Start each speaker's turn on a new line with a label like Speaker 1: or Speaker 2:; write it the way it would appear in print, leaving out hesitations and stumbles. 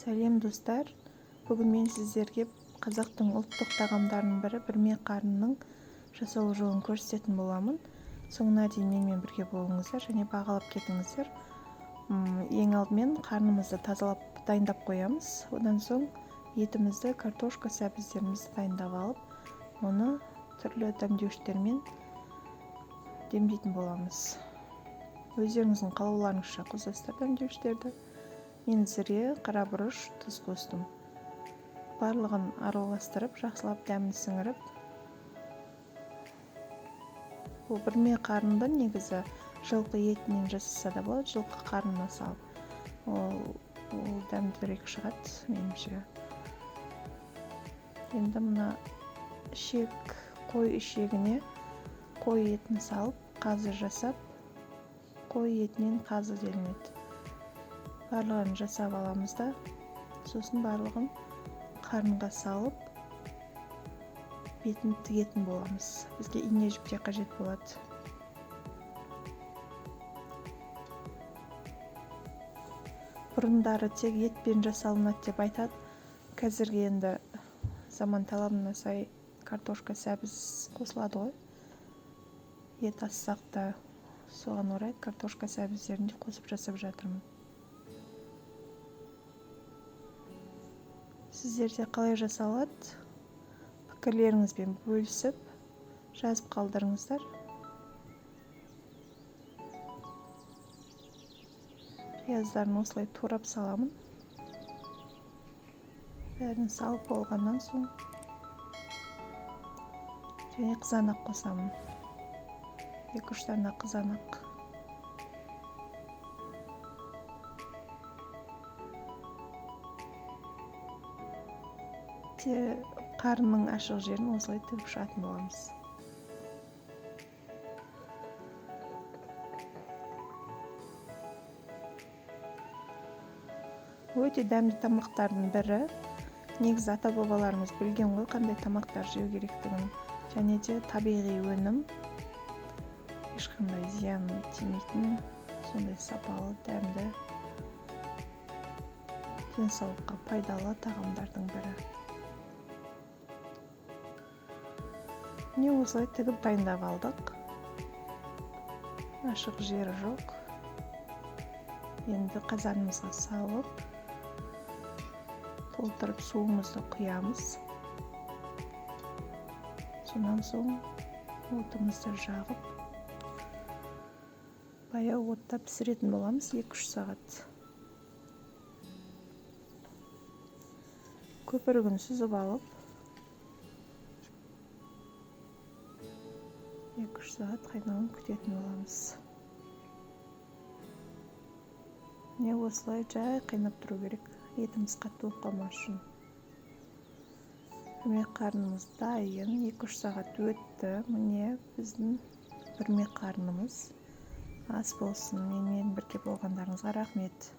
Speaker 1: Сәлем, достар! Бүгін мен сіздерге қазақтың ұлттық тағамдарының бірі бүрме қарынның жасалу жолын көрсететін боламын. Соңына дейін менімен бірге болыңыздар және бағалап кетіңіздер. Ең алдымен қарнымызды тазалап дайындап қоямыз. Одан соң етімізді, картошка, сәбіздерімізді дайындап алып, оны түрлі дәмдеуіштермен демдейтін боламыз. Өздеріңіздің қалауларыңызша қосасыздар дәмдеуіштерді. Мен зіре, қара бұрыш, тұз қостым. Барлығын араластырып, жақсылап дәмін сіңіріп. Бұл бүрме қарынды негізі жылқы етінен жасаса да болады, жылқы қарнына салып. Ол дәмдірек шығады меніңше. Енді мына ішек, қой ішегіне қой етін салып, қазы жасап, қой етінен қазы делінеді. Барлығын жасап аламыз да, сосын барлығын қарынға салып, бетін тігетін боламыз. Бізге ине жіп те қажет болады. Бұрындары тек етпен жасалынады деп айтады. Қазіргі енді заман талабына сай картошка, сәбіз қосылады ғой. Ет ассақ та, соған орай картошка, сәбіздерін де қосып жасап жатырмын. Сіздерде қалай жасалады? Пікірлеріңізбен бөлісіп, жазып қалдырыңыздар. Пияздарын осылай турап саламын. Бәрін салып болғаннан соң және қызанақ қосамын. 2-3 дана қызанақ. Қарынның ашық жерін осылай тігіп шығатын боламыз. Өте дәмді тамақтардың бірі. Негізі ата-бабаларымыз білген ғой қандай тамақтар жеу керектігін. Және де табиғи өнім, ешқандай зиян тимейтін, сондай сапалы, дәмді, денсаулыққа пайдалы тағамдардың бірі. Міне осылай тігіп дайындап алдық. Ашық жері жоқ. Енді қазанымызға салып, толтырып суымызды құямыз. Сонан соң отымызды жағып, баяу отта пісіретін боламыз 2-3 сағат. Көпірігін сүзіп алып, 2-3 сағат қайнауын күтетін боламыз. Міне осылай жай қайнап тұру керек, етіміз қатты болып қалмас үшін. Бүрме қарнымыз дайын, 2-3 сағат өтті. Міне біздің бүрме қарнымыз. Ас болсын. Менімен бірге болғандарыңызға рахмет.